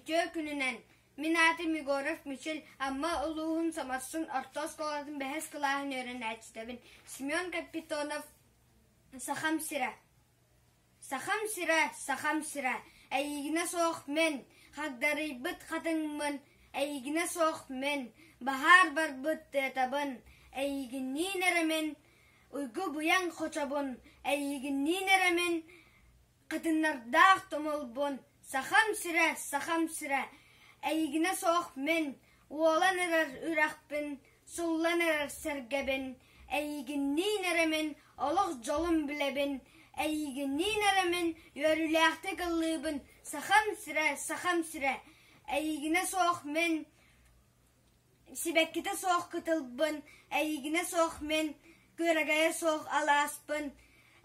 Үтүө күнүнэн! Мин аатым Егоров Мичил, Амма улууһун Соморсун орто оскуолатын бэһис кылааһын үөрэнээччитэбин. Семен Капитонов «Сахам сирэ Сахам сирэ, Сахам сирэ, эйигинэ суох мин, хагдарыйбыт хатыҥмын, эйигинэ суох мин, баһаар барбыт тыатабын, эйигинниин эрэ мин, уйгу-быйаҥ хочобун, эйигинниин эрэ мин, Хатыннардаах тумулбун, Сахам сирэ, Сахам сирэ, эйигинэ суох мин, уолан эрэр үрэхпин, суллан эрэр сэргэбин, эйигинниин эрэ мин олох дьолун билэбин, эйигинниин эрэ мин үөрүүлээхтик ыллыыбын, Сахам сирэ, Сахам сирэ, эйигинэ суох мин сибэккитэ суох кытылбын, эйигинэ суох мин, күөрэгэйэ суох алааспын,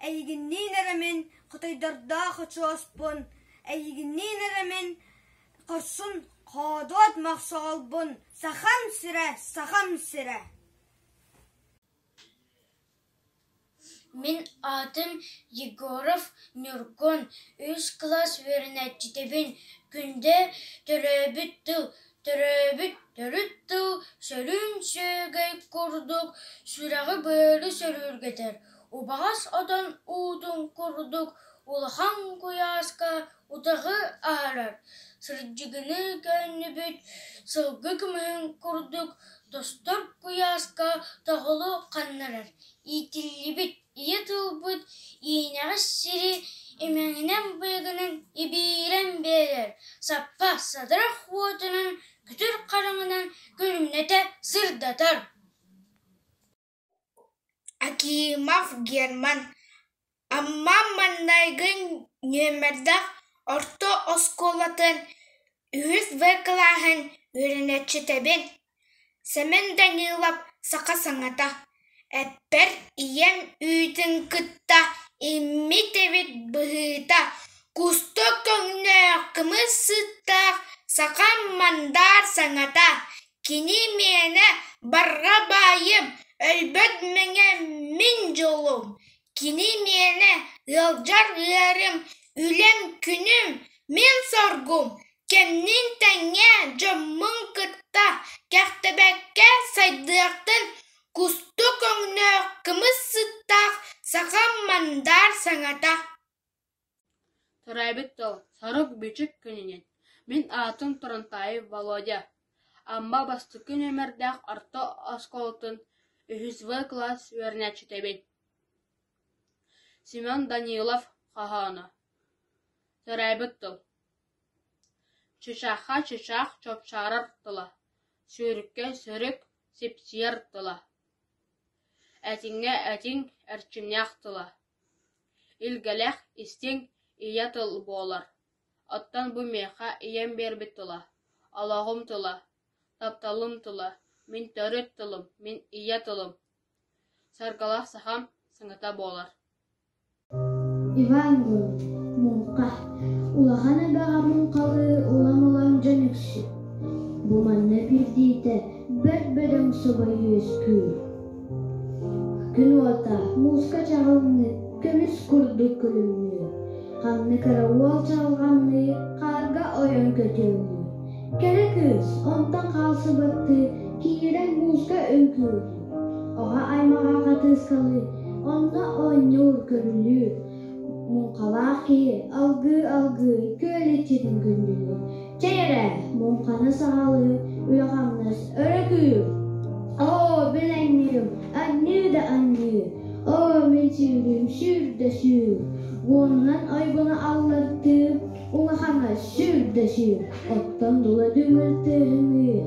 эйигинниин эрэ мин хотойдордоох очуоспун, эйигинниин эрэ мин хорсун хоодуот мохсоҕолбун, Сахам сирэ, Сахам сирэ! Мин аатым Егоров Ньургун, үс кылаас үөрэнээччитэбин. Күндэ төрөөбүт тыл, төрөөбүт төрүт тыл сөрүүн сүөгэй курдук сүрэҕи-быары сөрүүргэтэр, убаҕас отон уутун курдук улахан куйааска утаҕы аһарар, сырдьыгыныы көөнньүбүт сылгы кымыһын курдук тостор куйааска тоҕолу ханнарар, иитиллибит ийэ тылбыт иинэҕэс сири имэҥинэн-быйаҥынан ибиирэн биэрэр, саппа садарах уотунан күтүр хараҥанан күлүмнэтэ сырдатар. Акимов Герман Амма маҥнайгы нүөмэрдээх орто оскуолатын үһүс В кылааһын үөрэнээччитэбин. Сэмэн Данилов «Саха саҥата» Эппэр ийэм үүтүн кытта иҥмит эбит быһыыта, кустук өҥнөөх кымыс сыттаах сахам мандаар саҥата, кини миэнэ барҕа баайым, өлбөт мэҥэ мин дьолум, кини миэнэ ыалдьар ыарым, үлэм күнүм, мин соргум, кэмниин тэҥҥэ дьоммун кытта кэхтибэккэ сайдыахтын кустук өҥнөөх кымыс сыттаах сахам мандаар саҥата Төрөөбүт тыл, сорук-бичик күнүнэн. Мин аатым Турантаев Володя. Амма бастакы нүөмэрдээх орто оскуолатын үһүс В кылаас үөрэнээччитэбин. Семен Данилов хоһооно Төрөөбүт тыл Чычахха чычах чопчаарар тыла, сүүрүккэ сөрүк сипсийэр тыла, этиҥҥэ этиҥ эрчимнээх тыла Илгэлээх истиҥ ийэ тыл буолар, оттон бу миэхэ ийэм биэрбит тыла, олоҕум тыла, тапталым тыла, мин төрүт тылым, мин ийэ тылым, саргылаах сахам саҥата буолар. Иван Гуров, муҥха. Улахан эбэҕэ муҥхалыы улам-улам дьон үксү. Бу манна биирдиитэ бэрт бөдөҥ собо үөскүүр. Күн уота мууска чаҕылыныы көмүс курдук күлүмнүүр. Ханнык эрэ уол чаҕылҕанныы хаарга ойон көтүөлүүр. Кэрэ кыыс онтон хаалсыбаттыы киирэн мууска үҥкүүлүүр. Оҕо аймаҕа хатыыскалыы, онно оонньуур, көрүлүүр. Муҥхалаах киһи алгыы-алгыы күөл иччитин күндүлүүр. Чэй эрэ, муҥханы саҕалыы, үлэ-хамнас өрө күүр. Оо, мин анньыым, анньыы да анньыы, оо, мин сүүрүүм сүүр да сүүр, уонунан ойбону аллартыы, улахана сүр да сүр, оттон дула дүҥүр тыаһыныы,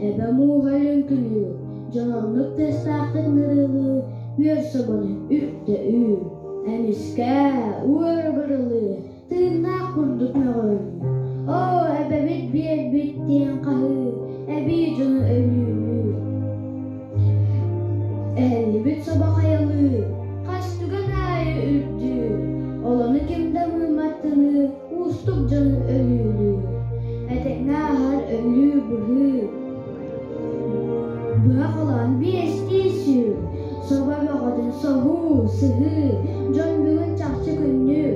эбэ мууһа лүҥкүнүүр, дьон оннук тыастаахтык нырыылыы, үөр собону үп да үүр. Эмискэ уор бырылыы, тыыннаах курдук мөҕүллүү, «Оо, эбэбит биэрбит» диэн хаһыы, эбии дьону өлүүлүү. Эһэллибит собо хайалыы, хас түгэн аайы үрдүү, олону ким да мыымматтыныы уустук дьону өлүүлүү. Этэҥҥэ ааһар өлүү-быһыы, Быһа холоон биэстии сүүр, собо бөҕөтүн соһуу, сыһыы, дьон бүгүн чахчы күннүүр.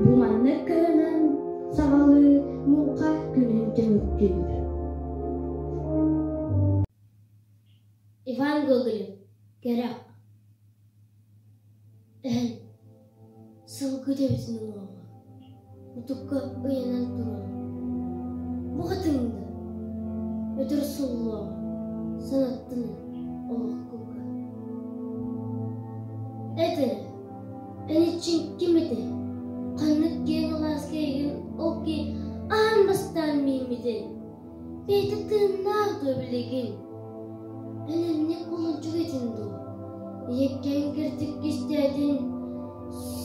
Бу маннык кыһынын саҕалыы муҥха. көрдүүр. Иван Гоголев Кэрэх Эһэҥ сылгы төбөтүн уҥуоҕа мутукка ыйанан турар. Бу хатыҥда өтөр суллуоҕа санаттын олох кылга. Эт эрэ, эн иччиҥ ким этэй? Ханнык киэҥ алааска эйигин ол киһи аан бастаан мииммитэй? Бэйэтэ тыыннаах дуо билигин? Эн эмне кулунчук этиҥ дуо? Ийэккэҥ кырдьык кистээтин,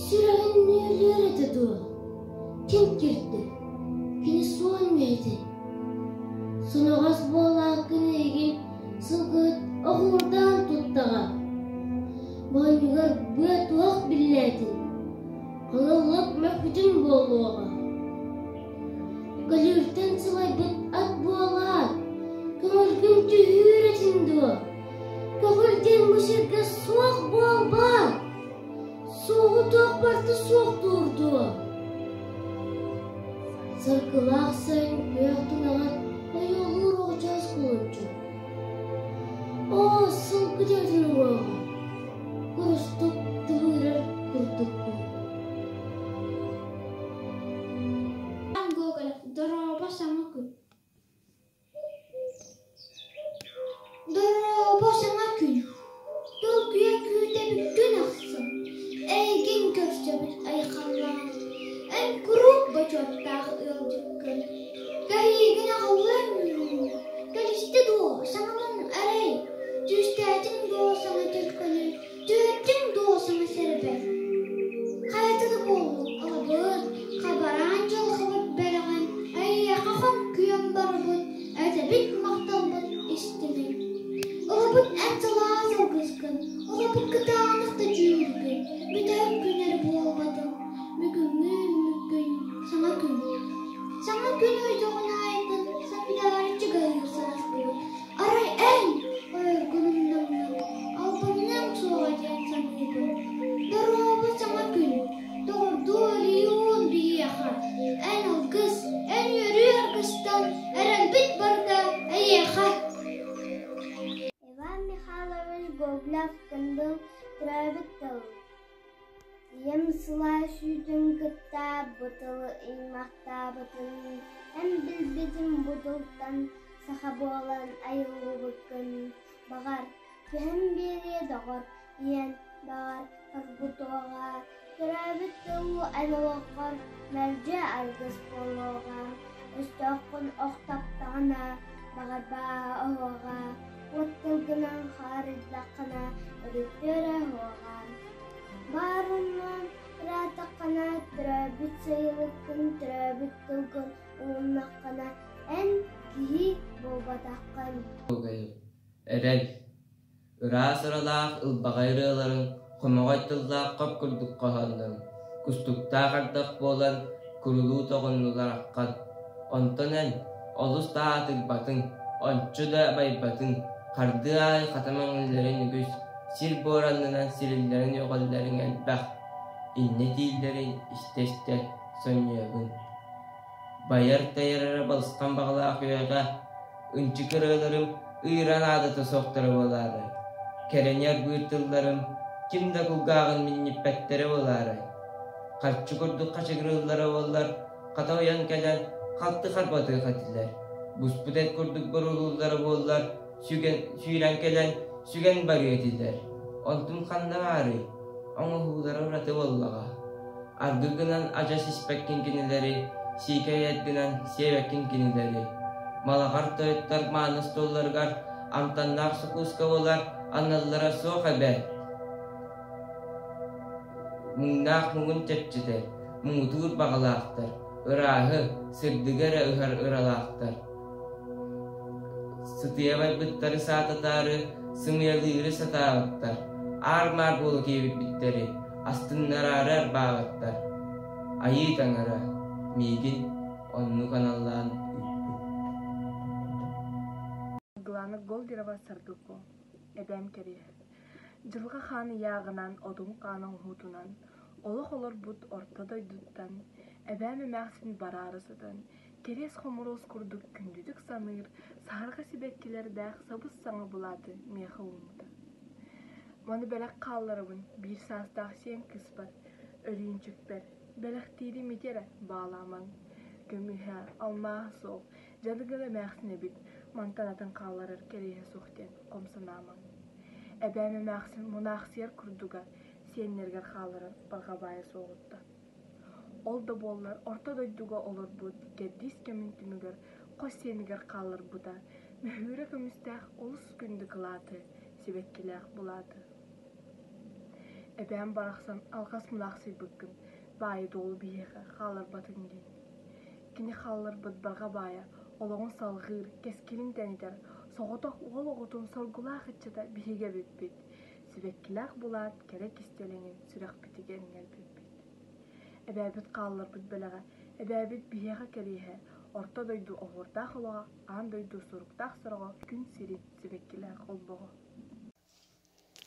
сүрэҕин нүөлүөр этэ дуо? Ким кирдэ? Кини суон мүөтэ. Соноҕос буолааккын эйигин сылгыһыт оҕуурдаан туттаҕа. Моонньугар быа туох биллээтин? Халыллык мөхпүтүн буолуоҕа. Көлүүртэн сылайбыт ат буолаат, көҥүлгүн түһүүр этиҥ дуо? Көҥүл диэн бу сиргэ суох буолбаат? Суоҕу туох барыта суохтуур дуо? Саргылаах сайын күөх тунаҕар ойуолуур оҕочоос кулунчук. Оо, сылгы төбөтүн уҥуоҕа, курустук тыбыырар курдукпун. Гоголев Дорообо саҥа күн Дорообо саҥа күн Долгуйа күүтэбит күн ахсын Эйигин көрсөбүт айхаллаан Эн куруук бочуоттаах ыалдьыккын Кэһиигин аҕаллыаҥ үөрүү Кэлистэ дуо саҥамын арай Түстээтиҥ дуо саҥа төлкөнү Түһэрдиҥ дуо саҥа сэрбэ Хайата да буоллун ылабыт, хабараан дьылҕабыт бэлэҕин эйиэхэ хоҥкуйан барабыт, этэбит махталбыт истиҥин. Ылабыт эн сылаас алгыскын, ылабыт кытаанах да дьүүлгүн, бүтэһик күн эрэ буолбатын, бүгүҥҥү күн, саҥа күн. Саҥа күн ойдоҕун аайытын сандаарыччы гаһыыр санаспыт, Арай эн ойоргун умнаҥҥын, албынныаҥ суоҕа диэн саныыбын. Доруобу саҥа күн, доҕордуу өлүйүүн биһиэхэ, эн алгыс, эн үөрүү аргыстан, эрэлбит барыта эйиэхэ. Иван Михайлович Гоголев-Кындыл төрөөбүт тыл Ийэм сылаас үүтүн кытта бу тылы ыймахтаабытын, эн билбитим бу тылтан саха буолан айыллыбыккын, баҕар, түһэн биэриэ доҕор, ийэн, баҕар, хоргутуоҕа, төрөөбүт тыл эн олоххор мэлдьи аргыс буолуоҕа, өстөөххүн ох таптаҕына, баҕарбаа оһуоҕа, уот тылгынан хаарыйдаххына, өрүттүөрэ оһуоҕа. Баарынан ыраатаххына, төрөөбүт сайылыккын, төрөөбүт тылгын умуннаххына, эн киһи буолбатаххын. Эрэл, ыраас ыралаах ылбаҕай ырыаларыҥ хомоҕой тыллаах хоп курдук хоһоонноруҥ, кустуктаах ардах буолан курулуу тоҕуннулар аххан. Онтон эн олус да аатырбатыҥ, ончу да байбатыҥ, хардыы аайы хата мөҥүллэрин үгүс, сир-буор аннынан сириллэрин үөҕэллэриҥ элбэх, инньэ дииллэрин истэ-истэ сонньуйабын. Байар-тайар эрэ балысхан баҕалаах үөҕэ, ынчык ырыаларым ыыра наадата суохтара буолаарай, кэрэни арбыыр тылларым ким да кулгааҕын минньиппэттэрэ буолаарай, харчы курдук хачыгырыыллара буоллар, хата ойон кэлэн халты харбатыах этилэр, буспут эт курдук боруулууллара буоллар, сүгэн, сүүрэн кэлэн сүгэн барыа этилэр. Онтум ханна баарый? Оҥоһуулара ураты буоллаҕа. Аргы гынан адьас испэккин кинилэри, сиикэй эт гынан сиэбэккин кинилэри. Малаҕар тойоттор мааны остуолларыгар амтаннаах сокууска буолар аналлара суох эбээт. Муҥнаах муҥун чэпчэтэр, муҥутуур баҕалаахтар, ырааһы, сырдыгы эрэ ыһар ыралаахтар. Сытыйа барбыттары саататаары, сымыйалыыры сатаабаттар, аар-маар буола киэбирбиттэри, астыннараары арбаабаттар. Айыы таҥара, миигин оннук аналлаан ыыппыт. Саргылана Голдерова Саргыко, эбээм кэриэһэ. Дьылҕа хаан ыйааҕынан, одун хаан оҥоһуутунан, олох олорбут орто дойдуттан, эбээм эмээхсин бараары сытан, Кэриэс-хомуруос курдук күндүтүк саныыр саһарҕа сибэккилэрдээх сабыс-саҥа былааты миэхэ ууммута. Маны бэлэх хаалларабын биир саастаах сиэн кыыспар, Өлүүнчүкпэр, бэлэхтиирим ити эрэ баалаамаҥ. Көмүһэ, алмааһа суох, дьарыгын эмээхсин эбит, мантан атын хаалларар кэриэһэ суох диэн хом санаамаҥ. Эбээм эмээхсин мунаахсыйар курдуга сиэннэригэр хаалларар барҕа баайа суоҕуттан. Ол да буоллар орто дойдуга олорбут кэрдиис кэмин түмүгэр хос сиэнигэр хаалларбыта мөһүүрэ көмүстээх олус күндү кылааты, сибэккилээх былааты. Эбээм барахсан алҕас мунаахсыйбыккын, баайы-дуолу биһиэхэ хаалларбатыҥ диэн. Кини хаалларбыт барҕа баайа олоҕун салҕыыр, кэскилин тэнитэр, соҕотох уол оҕотун соргулаах ыччата биһиги эбиппит, сибэккилээх булаат кэрэ кистэлэҥин сүрэхпитигэр иҥэрбиппит. Эбээбит хаалларбыт бэлэҕэ, эбээбит биһиэхэ кэриэһэ, орто дойду оһуордаах олоҕо, аан дойду суруктаах сороҕо, күн сирин сибэккилээх олбоҕо.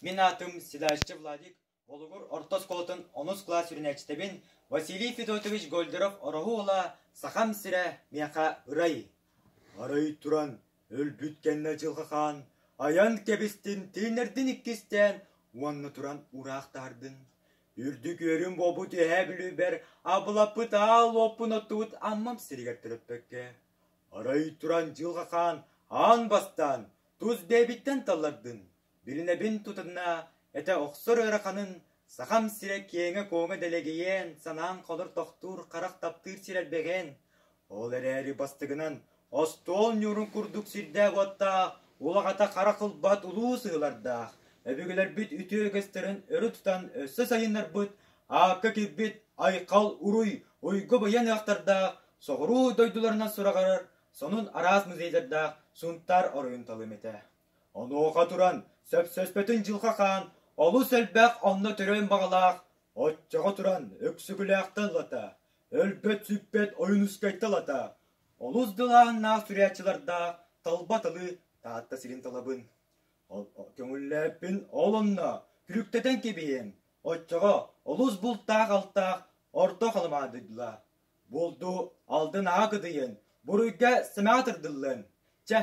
Мин аатым Седалище Владик, Болугур орто оскуолатын онус кылаас үөрэнээччитэбин Василий Федотович Гольдеров Ороһу уола Сахам сирэ миэхэ ырай. Арай туран өлбүт кэннэ дьылҕа хаан айан кэбистин тииннэрдин иккистээн уонна туран ураах таһардын. Үрдүк үөрүм буолбут үөһээ Бүлүүбэр абылаппыт аал уоппун оттубут Аммам сиригэр төрөппөккө. Арай туран дьылҕа хаан аан бастаан тус бэйэбиттэн таллардын Билинэбин тутунна, этэ охсор ыараханын, Сахам сирэ киэҥэ-куоҥа дэлэгийэн, санаан холор тохтуур харах таптыыр сир элбэҕин. Ол эрээри бастыгынан остуол ньуурун курдук сирдээх-уоттаах, улаҕата харах ылбат улуу сыһыылардаах, өбүгэлэрбит үтүө үгэстэрин өрө тутан өссө сайыннарбыт, аакка киирбит айхал-уруй, уйгу-быйаҥ ыһыахтардаах, соҕуруу дойдуларынан сураҕырар сонун араас музейдардаах Сунтаар оройун талыам этэ. Онуоха туран, сөпсөспөтүн дьылҕа хаан олус элбэх онно төрөөн баҕалаах, оччоҕо туран Өксөкүлээхтэн ылата, өлбөт-сүппэт Ойуунускайтан ылата, олус дылааннаах суруйааччылардаах талба тылы Таатта сирин талабын. Көҥүллээппин ол онно күлүктэтэн кэбиһиэм, оччоҕо олус бултаах-алтаах орто халымаа дойдулаа. Булду алдын аҕа кыдыйын, буруйга сэмэҕэ тардыллыан. Чэ,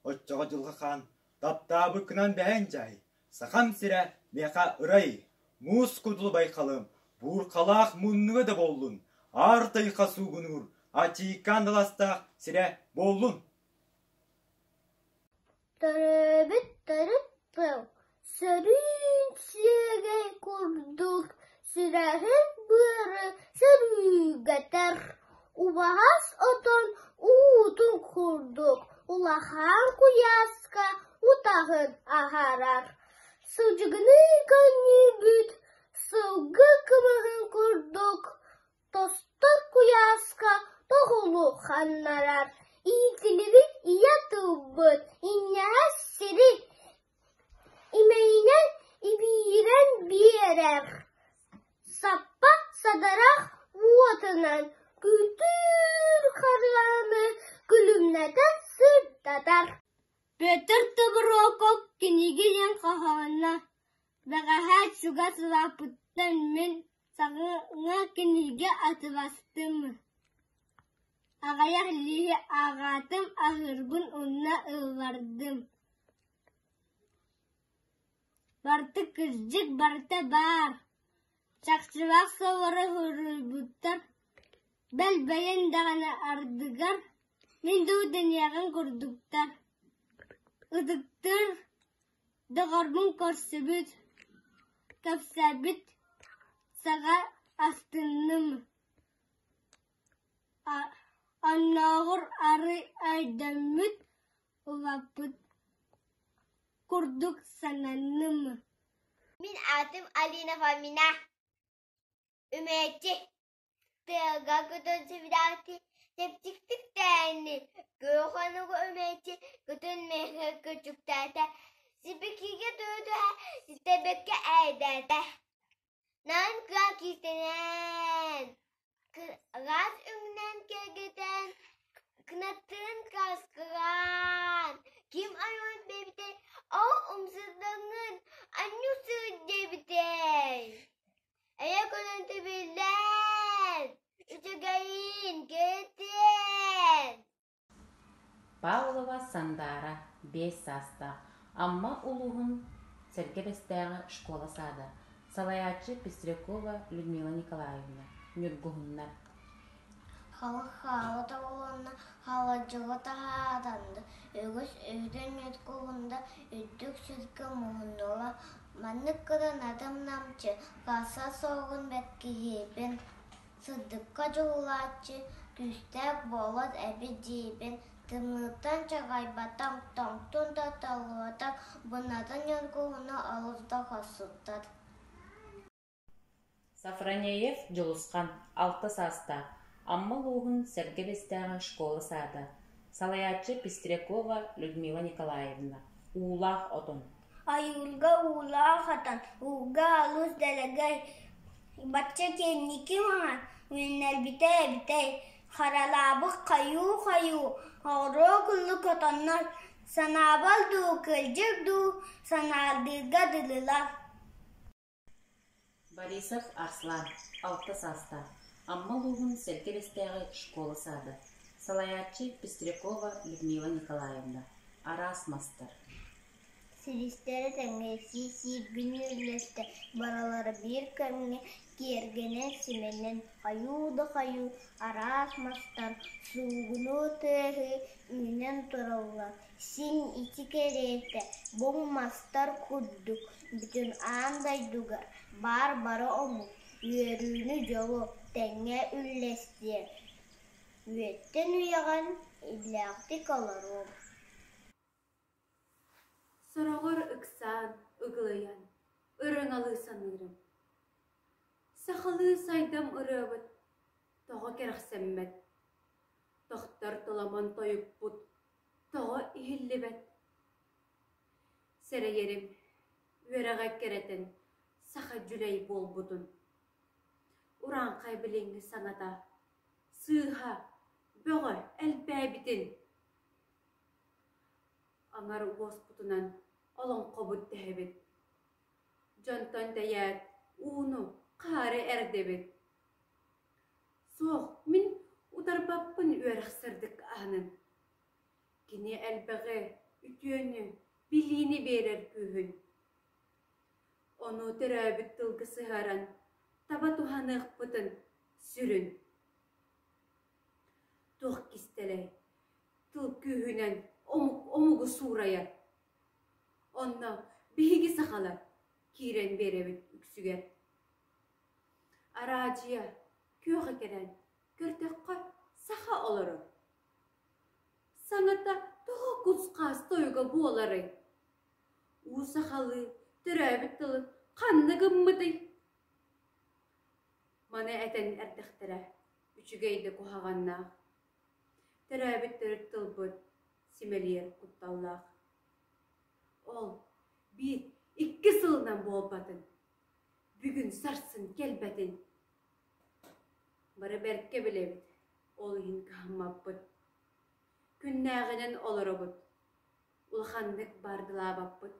Оччоҕо Дьылҕа Хаан таптаабыккынан бэһэн дьай, Сахам сирэ миэхэ ырай, муус кудулу байхалым, буурхалаах муннуга да буоллун, аар тайха суугунуур, ачыыкаан даластаах сирэ буоллун. Төрөөбүт төрүт тыл сөрүүн сиэгэй курдук сүрэҕи быары сөрүүгэтэр, убаҕас отон уутун курдук улахан куйааска утаҕын аһарар, сылдьыгыныы көнньүүбүт сылгы кымыһын курдук тостор куйааска тоҕулу ханнарар, иитиллибит ийэ тылбыт иҥнэҕэс сири имэйинэн ибиирэн биэрэр, саппа садарах уотунан күтүр харыаны күлүмнэтэ сырдатар. Петр Тобуруокап кинигэ диэн хоһооно бэҕэһээ чугас улааппыттан мин саҥа кинигэ атыластым. Аҕыйах илииһи ааҕаатым, аһыырбын уонна ыллардым. Барыта кырдьык, барыта баар, чахчылаах суоллары суруйбуттар, бэл бэйэҥ даҕаны ардыгар мин дуу дэниэҕиҥ курдуктар. Ытыктыыр доҕорбун көрсүбүт, кэпсээбит саҕа астынным. Оннооҕор арый өйдөммүт, улааппыт курдук сананным. Мин аатым Алина Фомина. Үмээччи. Тыага көтөн сөбүлээти, чэпчиктик тээнни, күөх хонугу үмээччи көтөн миэхэ көчүктээтэ, сибикигэ түһэ ситэбэккэ ээйдээтэ. Нарын кыа киистэнэн, кыргаас үҥнэн кэргэтэн, кынаттарын кааскалаан, ким айбыт диэбитэй, ол умсугдаҥҥын анньыы сыт диэбитэй. Эйэ көрөн түбүллэн, үчүгэйин кэтиэн. Павлова Сандаара, биэс саастаах, Амма улууһун Сэргэ Бэстээҕи школа-саада, салайааччы Пестрякова Людмила Николаевна, Ньургуһуннар. Халык хаала тобулунна, халадьыга таһааранна, үгүс өйдөн ньургуһунда, үрдүк сиргэ муһуннулар. Маннык гынан атым намчы, хаса суоҕун бэркиһиибин, сырдыкка дьулуһааччы, күүстээх буолар эбит диибин, тымныыттан чаҕыйбатах, тоҥтун да толлубатах, бунатын ньургуһуна олус да хорсуттар. Софронеев Дьулусхан, алта саастаах, Амма улууһун Сэргэ Бэстээҕи школа-саада, салайааччы Пестрякова Людмила Николаевна, Уулаах отон. Ойуурга уулаах отон, ууга олус дэлэгэй, бачча кэнники маҥан үүннэрбитэ эбитэй, харалаабыт хойуу-хойуу, оҕуруо курдук отоннор, санаабал дуу, кырдьык дуу санаардыырга дылылар. Борисов Арслан, алта саастаах, Амма улууһун Сэргэ Бэстээҕи школа-саада, салайааччы Пестрякова Людмила Николаевна, араас мастар. Силистэрэ тэҥҥэ сии-сии күн үллэстэ, барылара биир кэмҥэ киэргэнэн, симэнэн, хойуу да хойуу араас мастар суугунуу тыаһыы үүнэн тураллар. Син ити кэриэтэ бу мастар курдук бүтүн аан дойдуга баар бары омук үөрүүнү-дьолу тэҥҥэ үллэстиэ, үйэттэн үйэҕэ иллээхтик олоруо. Сороҕор ыксаан, ыгылыйан, ырыҥалыы саныырым. Сахалыы сайдам ырыабыт тоҕо кэрэхсэммэт, тохтор толаман тойукпут тоҕо иһиллибэт? Сэрэйэрим, үөрэҕэ кэрэтэн саха дьүлэй буолбутун. Урааҥхай билиҥҥи саҥата сыыһа, бөҕө элбээбитин. Аҥар уоспутунан олоҥхобут дэһэбит. Дьонтон тэйээт, ууну, хаары эрдэбит. Суох, мин утарбаппын үөрэх сырдык аанын. Кини элбэҕи, үтүөнү, билиини биэрэр күүһүн. Ону төрөөбүт тылга сыһыаран, таба туһаныахпытын сүрүн. Туох кистэлэй, тыл күүһүнэн омук омугу суурайар. Онно биһиги сахалар киирэн биэрэбит үксүгэр. Араадьыйа күөх экэрээн көрдөххө саха олорор. Саҥата тоҕо кус-хаас тойуга буоларый? Уу сахалыы төрөөбүт тылын ханна гыммытый? Маны этэн эрдэхтэрэ үчүгэй да куһаҕаннаах. Төрөөбүт төрүт тылбыт симэлийэр кутталлаах. Ол биир, икки сылынан буолбатын, бүгүн сарсын кэлбэтин. Бары бэркэ билэбит, ол иһин кыһаммаппыт. Күннээҕинэн олоробут, улаханнык баардылаабаппыт.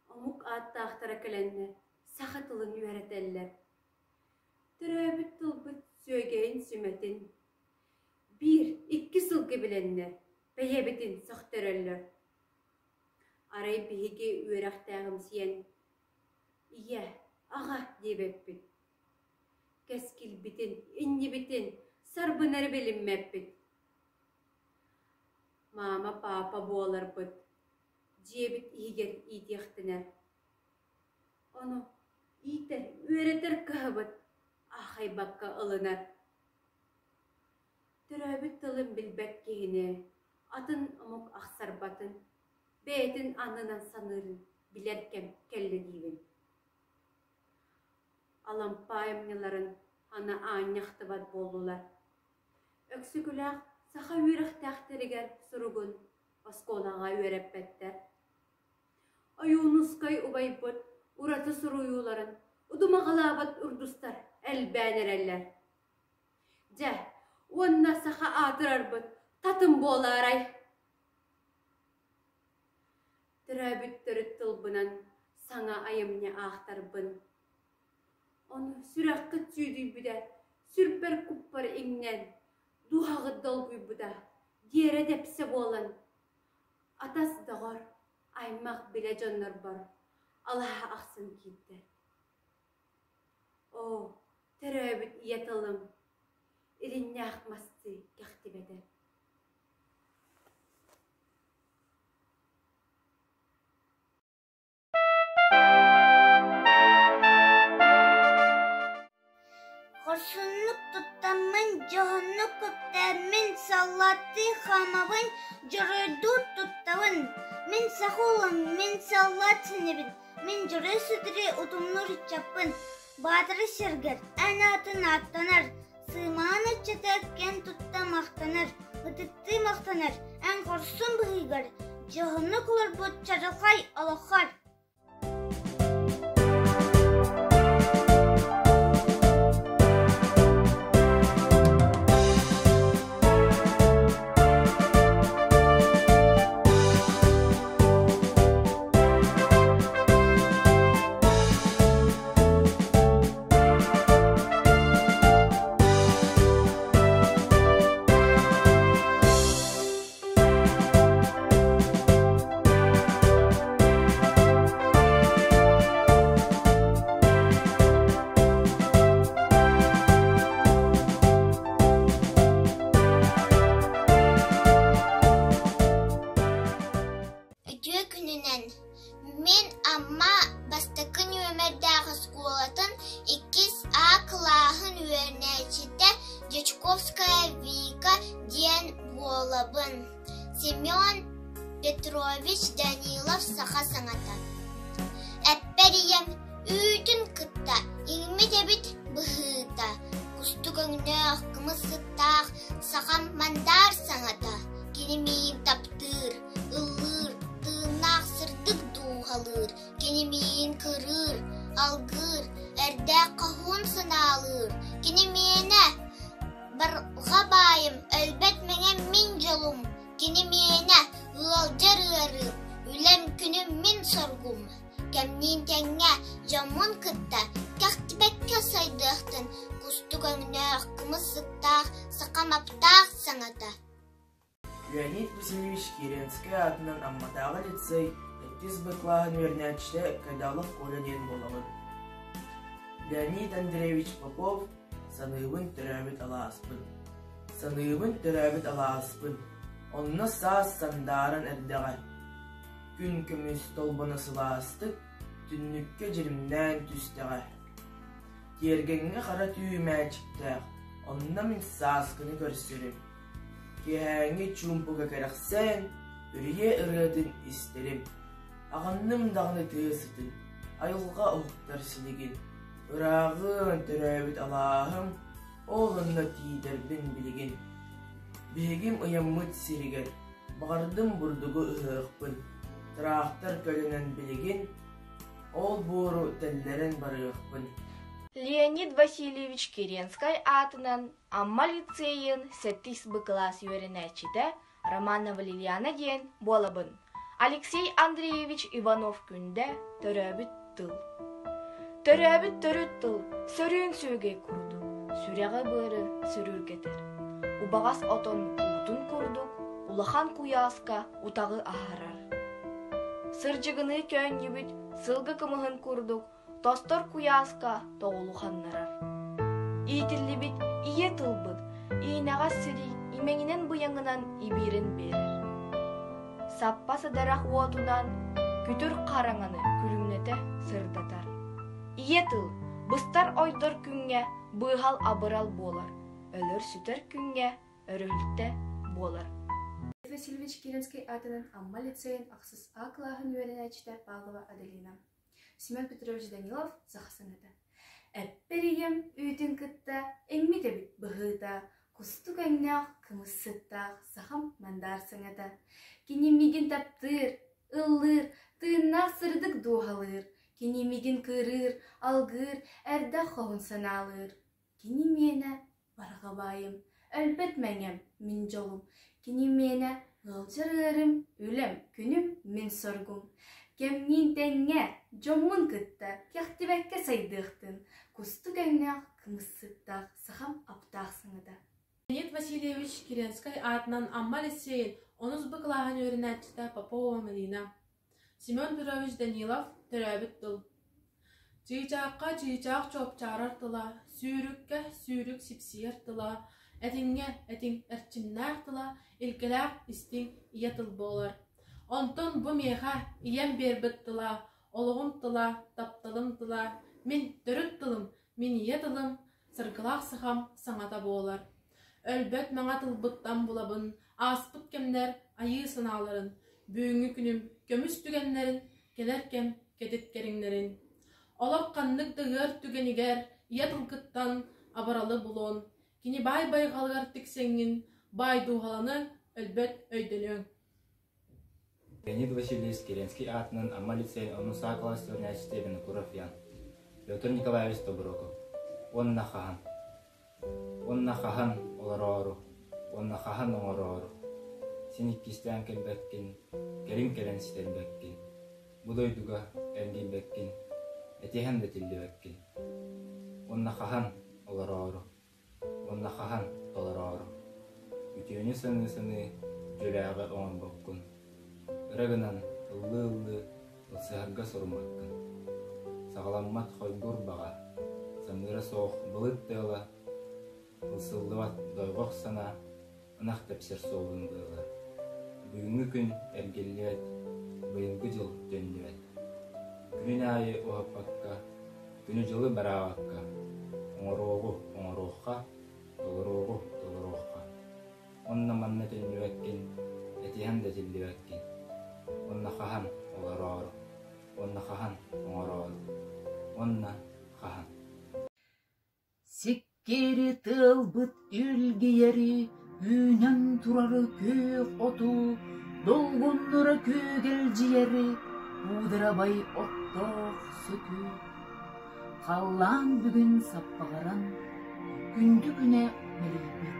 Омук ааттаахтара кэлэннэр саха тылын үөрэтэллэр. Төрөөбүт тылбыт сүөгэйин-сүмэтин биир, икки сылга билэннэр бэйэбитин сөхтөрөллөр. Арай биһиги үөрэхтээҕимсийэн ийэ, аҕа диэбэппит. Кэскилбитин, иннибитин сарбынары билиммэппит. Маама, паапа буоларбыт дьиэбит иһигэр иитиэхтэнэр. Ону иитэр, үөрэтэр кыһабыт аахайбакка ылынар. Төрөөбүт тылын билбэт киһини атын омук ахсарбатын, бэйэтин аннынан саныырын билэр кэм кэллэ диибин. Алампа айымньыларын аны аанньахтыбат буоллулар. Өксөкүлээх саха үөрэхтээхтэригэр суругун оскуолаҕа үөрэппэттэр. Ойуунускай убайбыт ураты суруйууларын удумаҕалаабат урдустар элбээн эрэллэр. Дьэ, уонна саха аатырарбыт татым буолаарай? Төрөөбүт төрүт тылбынан саҥа айымньы аахтарбын. Ону сүрэххит сүүдүйбүтэ, сүрбэр-куппар иҥнэн, дууһаҕыт долгуйбута. Дьиэрэ дэпсэ буолан, атас доҕор, аймах билэ дьоннорбор алаһа ахсын киирдэ. Оо, төрөөбүт ийэ тылым иринньээх мастыы кэхтибэтэ. Хорсуннук туттаммын, дьоһуннук көптөөммүн, саллааттыы хаамабын, дьоруойдуу туттабын. Мин саха уолун, мин саллаат синибин, мин дьоруой сүтүрү утумнуур ыччаппын. Баатыры сиргэр эн аатын ааттанар, сыымаан ыччата кэн тутта махтанар, ытыктыы махтанар, эн хорсун быһыыгар, дьоһуннук олорбут чарылхай олоххор. Үтүө күнүнэн! Мин Амма бастакы нүөмэрдээх оскуолатын иккис А кылааһын үөрэнээччитэ Дьячковская Вика диэн буолабын. Семен Петрович Данилов саха саҥата. Эппэр ийэм үүтүн кытта иҥмит эбит быһыыта, кустук өҥнөөх, кымыс сыттаах сахам мандаар саҥата, кини миин таптыыр, ыллыыр, тыыннаах сырдык дууһалыыр, кини миин кырыыр, алгыыр, эрдээх хоһуун санаалыыр, кини миэнэ, барҕа баайым, өлбөт мэҥэм мин дьолум, кини миэнэ, ыалдьар ыарыым, үлэм күнүм мин соргум. Кэмниин тэҥҥэ дьоммун кытта кэхтибэккэ сайдыахтын кустук өҥнөөх, кымыс сыттаах, сахам аптаах саҥата. Леонид Васильевич Киренскэй аатынан Амматааҕы лицей иккис Б кылааһын үөрэнээччитэ Кайдалов Коля диэн буолабын. Леонид Андреевич Попов «Саныыбын төрөөбүт алааспын, саныыбын төрөөбүт алааспын, онно саас сандааран эрдэҕэ, күн көмүс толбоно сылаастык түннүккэ дьиримнээн түстэҕэ, тиэргэҥҥэ хара түү мээчиктээх, онно мин сааскыны көрсөрүм, Киэһээҥҥи чуумпуга кэрэхсээн, үрүйэ ырыатын истэрим, аҕынным даҕаны тыа сытын, айылҕа уһуктар силигин, ырааҕын төрөөбүт алааһым, ол онно тиийдэрбин билигин. Биһигим ыйаммыт сиригэр баҕардым бурдугу ыһыахпын, тыраахтар көлөнөн билигин ол буору тэллэрэн барыахпын. Леонид Васильевич Киренскай аатынан Амма лицейин сэттис Б кылаас үөрэнээччитэ Романова Лилиана диэн буолабын. Алексей Андреевич Иванов-Күндэ төрөөбүт тыл. Төрөөбүт төрүт тыл сөрүүн сүөгэй курдук, сүрэҕи-быары сөрүүргэтэр. Убаҕас отон уутун курдук улахан куйааска утаҕы аһарар. Сырдьыгыныы көөнньүбүт сылгы кымыһын курдук тостор куйааска тоҕулуханнарар. Иитиллибит ийэ тылбыт иинэҕэс сири имэҥинэн-быйаҥынан ибиирин биэрэр. Саппа садарах уотунан күтүр хараҥаны күлүмнэтэ сырдатар. Ийэ тыл быстар ойдор күҥҥэ быыһал-абырал буолар, өлөр-сүтэр күҥҥэ өрүһүлтэ буолар. Васильевич Киренскэй аатынан Амма лицейин ахсыс А кылааһын үөрэнээччитэ Павлова Аделина. Семен Петрович Данилов саха саҥата. Эппэр ийэм үүтүн кытта иҥмит эбит быһыыта, кустук өҥнөөх кымыс сыттаах сахам мандаар саҥата. Кини миигин таптыыр, ыллыыр, тыыннаах сырдык дууһалыыр, кини миигин кыырыыр, алгыыр, эрдэх хоһун санаалыыр. Кини миэнэ барҕа баайым, өлбөт мэҥэм, мин дьолум, кини миэнэ ыалдьар ыарым, үлэм, күнүм, мин соргум. Кэмниин тэҥҥэ, дьоммун кытта кэхтибэккэ сайдыахтын, кустук өҥнөөх, кымыс сыттаах сахам аптаах саҥата. Леонид Васильевич Киренскэй аатынан Амма лиссиэйин онус Б кылааһын үөрэнээччитэ Попова Марина, Семен Петрович Данилов төрөөбүт тыл. Чыычаахха чыычаах чуопчаарар тыла, сүүрүккэ сүүрүк сипсийэр тыла, этиҥҥэ этиҥ эрчимнээх тыла, илгэлээх истиҥ ийэ тыл буолар. Онтон бу миэхэ ийэм биэрбит тыла, олоҕум тыла, тапталым тыла, мин төрүт тылым, мин ийэ тылым, саргылаах сахам саҥата буолар. Өлбөт маҥа тылбыттан булабын, ааспыт кэмнэр айыы санааларын, бүгүҥҥү күнүм көмүс түгэннэрин, кэлэр кэм кэтит кэриҥнэрин. Олох ханнык да ыар түгэнигэр ийэ тылгыттан абаралы булуон, кини баай байҕалыгар тиксэҥҥин, баай дууһаланы өлбөт өйдөнүөҥ. Леонид Васильевич Керенский аатынан Амма лицейин онус А кылаас үөрэнээччитэ Винокуров Ян, Петр Николаевич Тобуроков уонна хаһан Уонна хаһан олороору, уонна хаһан оҥороору Син иккистээн кэлбэккин, кэлин кэлэн ситэрбэккин, бу дойдуга эргийбэккин, этиһэн да тиллибэккин Уонна хаһан олороору Уонна хаһан толороору Үтүөнү саныы-саныы дьүлээҕи оҥорбоккун, өрө гынан ыллыы-ыллыы ылсыһарга соруммаккын. Саҕаламмат хойгур баҕа, самыыра суох былыт тыала, ылсыллыбат дойҕох санаа ынах тэпсэр суолун быала. Бүгүҥҥү күн эргиллибэт, быйылгы дьыл төннүбэт. Күнүн аайы уһаппакка, күнү-дьылы бараабакка, оҥоруоҕу оҥоруохха, толоруоҕу толоруохха. Онно манна төннүбэккин, этиһэн да этиллибэккин. Уонна хаһан олороору, уонна хаһан оҥороору, уонна хаһан. Сиккири тыалбыт илгийэри, үүнэн турары күөх оту, долгуннура күөгэлдьийэри, куударабай оттоох сөтү. Халлаан бүгүн саппаҕыран, күндү күнэ мэлийбит.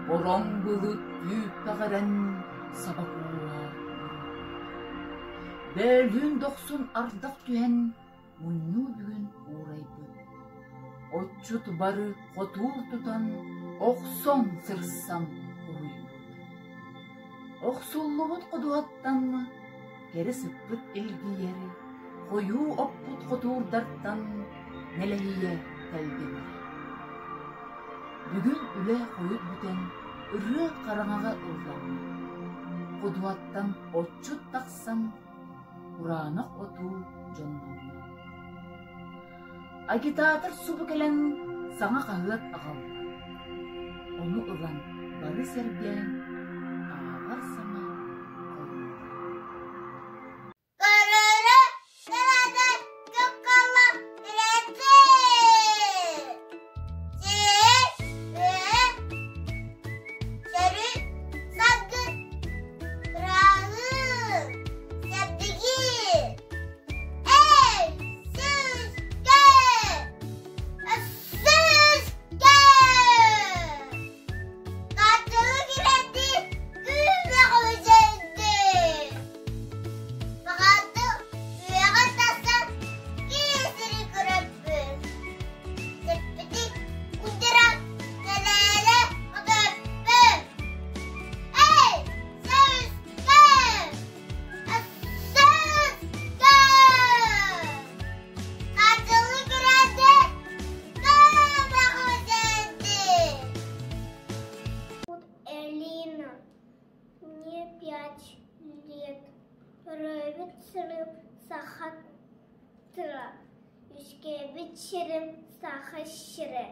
Бороҥ былыт түүппэҕирэн саба куула Бөөлүүн дохсун ардах түһэн мунньуу бүгүн уурайбыт. Отчут бары хотуур тутан, охсон сырсан уһуйбут. Охсуллубут ходуһаттан кэрэ сыппыт илгийэри, хойуу оппут хотуурдартан нэлэһийэ тэлгэнэр. Бүгүн үлэ хойут бүтэн, ырыа хараҥаҕа ылланна. Ходуһаттан отчут тахсан, кураанах отуу дьоннонно. Агитатор субу кэлэн саҥа хаһыат аҕалла. Ону ылан бары сэргээн, ааҕар саҥа холунна. Көрөрө кыратык кыккала ирээти. Сөрү саргы Кыраһыы Сэрдигии Эй сүүскэ Сүүскэ Хатылы кирэтти күүмэх үчэнди Баҕарды үөҕэ тахсан киисири көрөппүн Тэппитик удьаран тэлээрэ отөппүн Эй сүүскэ Сүүскэ Хатылы кирэтти күүмэх үчэнди Элина, мне 5 лет. Төрөөбүт сирим Саха тыла, үөскээбит сирим Саха сирэ.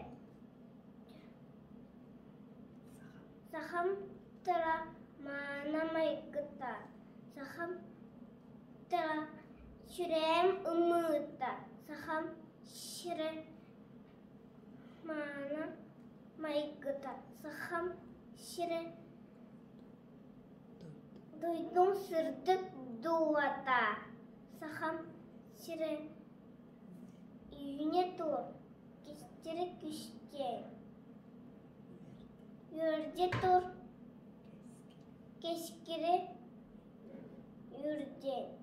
Сахам тыла мааны майгыта, сахам тыла сүрэҕим ымыыта, сахам сирэ мааны майгыта, сахам сирэ Дойдум сырдык дууһата, Сахам сирэ үүнэ тур, кистири күстүө, үөрдэ тур, кэскили үрдэн.